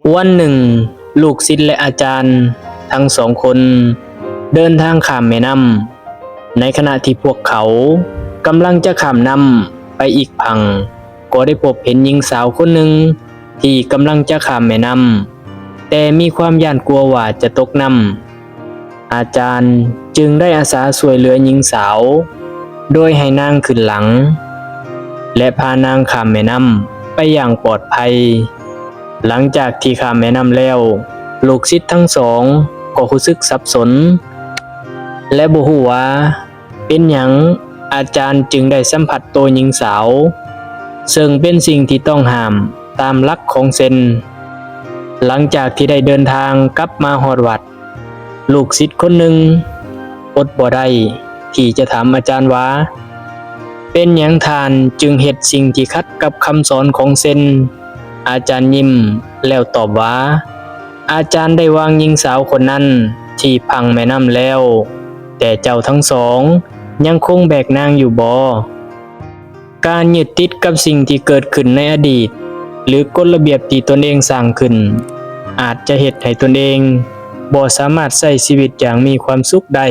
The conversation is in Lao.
ວັນໜຶ່ງ, ລູກສິດ ແລະ ອາຈານທັງສອງຄົນເດີນທາງຂ້າມແມ່ນ້ຳ. ໃນຂະນະທີ່ພວກເຂົາກຳລັງຈະຂ້າມນ້ຳໄປອີກຝັ່ງ, ກໍໄດ້ພົບເຫັນຍິງສາວຄົນໜຶ່ງທີ່ກຳລັງຈະຂ້າມແມ່ນ້ຳ, ແຕ່ມີຄວາມຢ້ານກົວວ່າຈະຕົກນ້ຳ. ອາຈານຈຶ່ງໄດ້ອາສາຊ່ວຍເຫຼືອຍິງສາວ ໂດຍໃຫ້ນາງຂຶ້ນຫຼັງ ແລະ ພານາງຂ້າມແມ່ນ້ຳໄປຢ່າງປອດໄພ. ຫຼັງຈາກທີ່ຂ້າມແມ່ນ້ຳແລ້ວ, ລູກສິດທັງສອງກໍຮູ້ສຶກສັບສົນ ແລະ ບໍ່ຮູ້ວ່າເປັນຫຍັງອາຈານຈຶ່ງໄດ້ສຳຜັດໂຕຍິງສາວ, ເຊິ່ງເປັນສິ່ງທີ່ຕ້ອງຫ້າມຕາມຫຼັກຂອງເຊັນ. ຫຼັງຈາກທີ່ໄດ້ເດີນທາງກັບມາຮອດວັດ, ລູກສິດຄົນໜຶ່ງອົດບໍ່ໄດ້ທີ່ຈະຖາມອາຈານວ່າ, ເປັນຫຍັງທ່ານຈຶ່ງເຮັດສິ່ງທີ່ຂັດກັບຄຳສອນຂອງເຊັນ? ອາຈານຍິ້ມແລ້ວຕອບວ່າ, ອາຈານໄດ້ວາງຍິງສາວຄົນນັ້ນທີ່ຝັ່ງແມ່ນ້ຳແລ້ວ, ແຕ່ເຈົ້າທັງສອງຍັງຄົງແບກນາງຢູ່ບໍ? ການຍຶດຕິດກັບສິ່ງທີ່ເກີດຂຶ້ນໃນອະດີດ ຫຼື ກົດລະບຽບທີ່ຕົນເອງສ້າງຂຶ້ນ ອາດຈະເຮັດໃຫ້ຕົນເອງບໍ່ສາມາດໃຊ້ຊີວິດຢ່າງມີຄວາມສຸກໄດ້.